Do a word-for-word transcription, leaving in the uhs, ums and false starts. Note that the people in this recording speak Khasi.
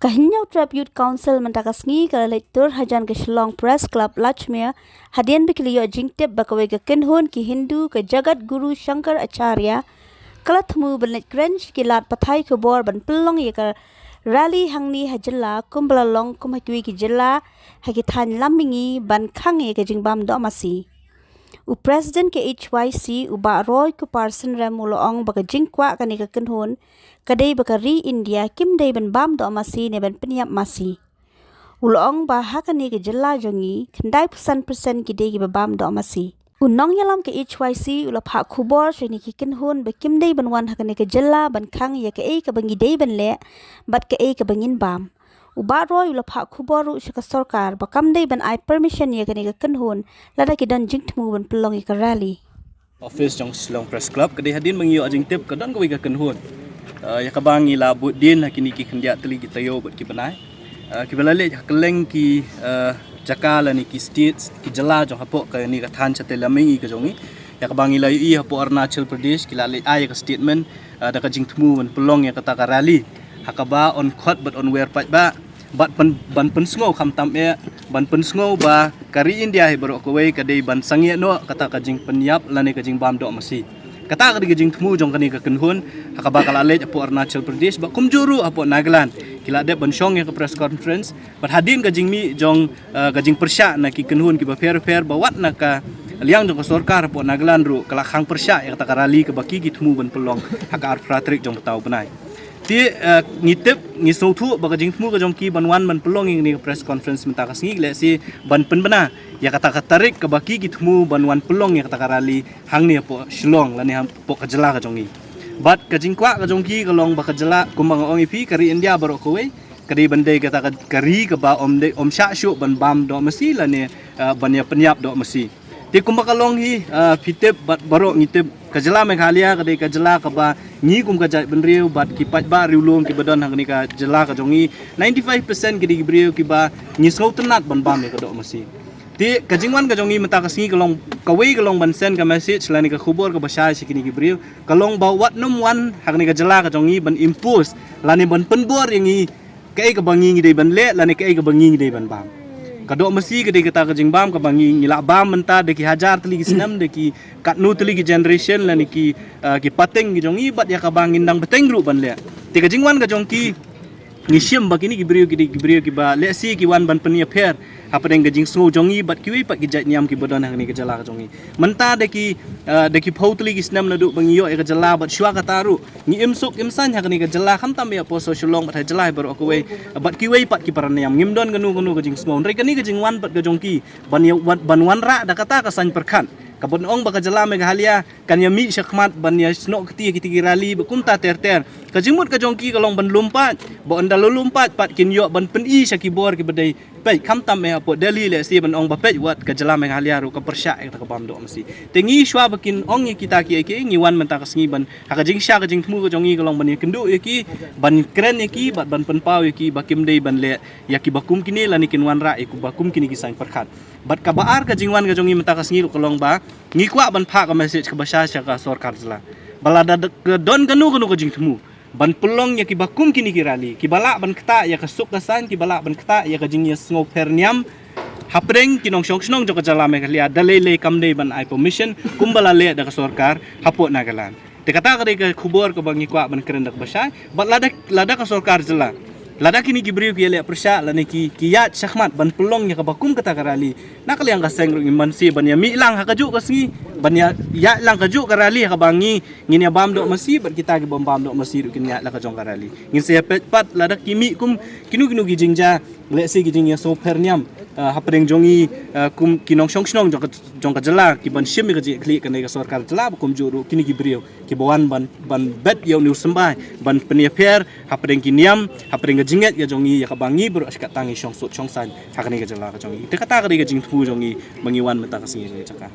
Ka Hynñiewtrep Youth Council mynta ka sngi ka la leit tur hajan ka Shillong Press Club Lajmir, hadien ba ki la ïoh jingtip ba kawei ka kynhun ki Hindu, ka Jagat Guru Shankar Acharya, ka la thmu ban leit kren sha ki lad pathai khubor ban pynlong ïa ka rally hangne ha jylla, kumba la long kum ha kiwei ki jylla ha ki thaiñ lam mihngi, ban khang ïa ka jingbam doh masi. U President ka H Y C, u Bah Roy Kupar Synrem, u la ong ba ka jingkwah kane ka kynhun ka dei ba ka ri India kim dei ban bam doh masi ne ban pynïap masi. U la ong ba ha kane ka jylla jong ngi, khyndai phew san percent ki dei kiba bam doh masi. U nongïalam ka H Y C u la phah khubor sha kine ki kynhun ba kim dei ban wan ha kane ka jylla ban khang ïa kaei kaba ngi dei ban leh bad kaei kaba ngin bam. U Bah Roy u la phah khubor ruh sha ka sorkar ba kam dei ban ai permission ïa kane ka kynhun lada ki don jingthmu ban pynlong ïa ka rally. Office jong Shillong Press Club, ka dei hadien ba ngi ïoh jingtip ka don kawei ka kynhun, ah, ïa kaba ngi la bud dien ha kine ki khyndiat tylli ki taïew bad ki bnai, ah, kiba la leit ha kylleng ki, ah, jaka lane ki states, ki jylla jong hapoh kane ka thaiñ shatei lam mihngi ka jong ngi. Ïa kaba ngi la ïohi hapoh Arunachal Pradesh, ki la leit ai ïa ka statement, ah, da ka jingthmu ban pynlong ïa kata ka rally ha kaba yn khot bad yn wer paidbah bad pyn-, ban pynsngew, khamtam eh ban pynsngew ba ka ri India hi baroh kawei ka dei ban sangeh noh kata ka jingpynïap lane ka jingbam doh masi. Kata ka dei ka jingthmu jong kane ka kynhun ha kaba ka la leit hapoh Arunachal Pradesh bad kumjuh ruh hapoh Nagaland. Ki la dep ban shong ïa ka press conference bad hadien ka jingmih jong, eh, ka jingpyrshah na ki kynhun kiba pher pher, ba wat na ka liang jong ka sorkar hapoh Nagaland ruh ka la khang pyrshah ïa kata ka rally kaba ki ki thmu ban pynlong ha ka arphew phra tarik jong mynta u bnai. Te, eh, ngi tip, ngi sngewthuh ba ka jingthmu ka jong ki ban wan ban pynlong ïa kane ka press conference mynta ka sngi, lehse ban pynbna ïa kata ka tarik kaba ki ki thmu ban wan pynlong ïa kata ka rally hangne hapoh Shillong lane hapoh ka jylla ka jong ngi. Bad ka jingkwah ka jong ki ka long ba ka jylla, kumba nga ong ïa phi, ka ri India baroh kawei ka dei ban dei kata ka, ka ri kaba ym dei, ym shah shuh ban bam doh masi lane, eh, ban ïa pynïap doh masi. Te kumba ka long hi, ah, phi tip bad baroh ngi tip, ka jylla Meghalaya ka dei ka jylla kaba ngi kum ka jaitbynriew bad ki paidbah riewlum kiba don ha kane ka jylla ka jong ngi, ninety-five percent ki dei ki briew kiba ngi sngewtynnad ban bam ïa ka doh masi. Te ka jingwan ka jong ngi mynta ka sngi ka long, kawei ka long ban send ka message lane ka khubor kaba shai sha kine ki briew, ka long ba wat nym wan ha kane ka jylla ka jong ngi ban impose lane ban pynbor ïa ngi kaei kaba ngi ngi dei ban leh lane kaei kaba ngi ngi dei ban bam. Ka doh masi ka dei kata ka jingbam kaba ngi ngi la bam mynta da ki hajar tylli ki snem, da ki katno tylli ki generation lane ki, ah, ki pateng ki jong ngi, bad ïa kaba ngin dang bteng ruh ban leh. Te ka jingwan ka jong ki, ngi shim ba kine ki briew ki dei ki briew kiba lehse ki wan ban pynïapher hapdeng ka jingsngew jong ngi bad kiwei pat ki jait niam kiba don ha kane ka jylla ka jong ngi. Mynta da ki, ah, da ki phew tylli ki snem naduh ba ngi ïoh ïa ka jylla bad shuwa kata ruh ngi im suk im saiñ ha kane ka jylla, khamtam ïa hapoh Shillong bad ha jylla hi baroh kawei, bad kiwei pat ki para niam, ngim don kano kano ka jingsngew. Hynrei kane ka jingwan pat ka jong ki ban ïa, wan, ban wanrah da kata ka saiñ pyrkhat kaban ong ba ka jylla Meghalaya kan ïa mih shakhmat ban ïa snoh kti ïa kiti ki rally bad kumta ter ter. Ka jingmut ka jong ki ka long ban lum paid, ba ynda la lum paid pat kin ïoh ban pyni sha ki bor kiba dei peit, khamtam eh hapoh Delhi lehse ban ong ba peit wat ka jylla Meghalaya ruh ka pyrshah ïa kata ka bam doh masi. Te ngi shuwa ba kin ong ïa kita kiei kiei, ngi wan mynta ka sngi ban, ha ka jingshisha ka jingthmu ka jong ngi ka long ban ïakynduh ïa ki, ban kren ïa ki bad ban pynpaw ïa ki ba kim dei ban leh ïa kiba kum kine lane kin wanrah ïa kiba kum kine ki saiñ pyrkhat. Bad kaba ar ka jingwan ka jong ngi mynta ka sngi ruh ka long ba ngi kwah ban phah ka message kaba shai sha ka sorkar jylla, ba lada ka don kano kano ka jingthmu ban pynlong ïa kiba kum kine ki rally, kiba lah ban ktah ïa ka suk ka saiñ, kiba lah ban ktah ïa ka jingïasngewpher niam hapdeng ki nongshong shnong jong ka jylla Meghalaya, da lei lei kam dei ban ai permission kumba la leh da ka sorkar hapoh Nagaland. Te kata ka dei ka khubor kaba ngi kwah ban kren da kaba shai. Bad lada, lada ka sorkar jylla, lada kine ki briew ki ïaleh pyrshah lane ki, ki ïaid shakhmat ban pynlong ïa kaba kum kata ka rally, na ka liang ka seng ruh ngim banse ban ïa mih lang ha kajuh ka sngi ban ïa ïaid lang kajuh ka rally ha kaba ngi ngin ïa bam doh masi, bad kita ki bym bam doh masi ruh kin ïaid la ka jong ka rally. Ngin sa ïa peit pat lada ki mih kum kino kino ki jingjia, lehse ki jingïasngewpher niam, ah, hapdeng jong ngi, ah, kum ki nongshong shnong jong ka, jong ka jylla, ki ban shim ïa ka jingïakhlieh kane ka sorkar jylla, ba kumjuh ruh kine ki briew kiba wan ban, ban bet ïa une u symbai ban pynïapher hapdeng ki niam, hapdeng ka jingngeit ka jong ngi ïa kaba ngi baroh shi katta ngi shong suk shong saiñ ha kane ka jylla ka jong ngi. Te kata ka dei ka jingthmu jong ngi ba ngi wan mynta ka sngi ha kane ka jaka.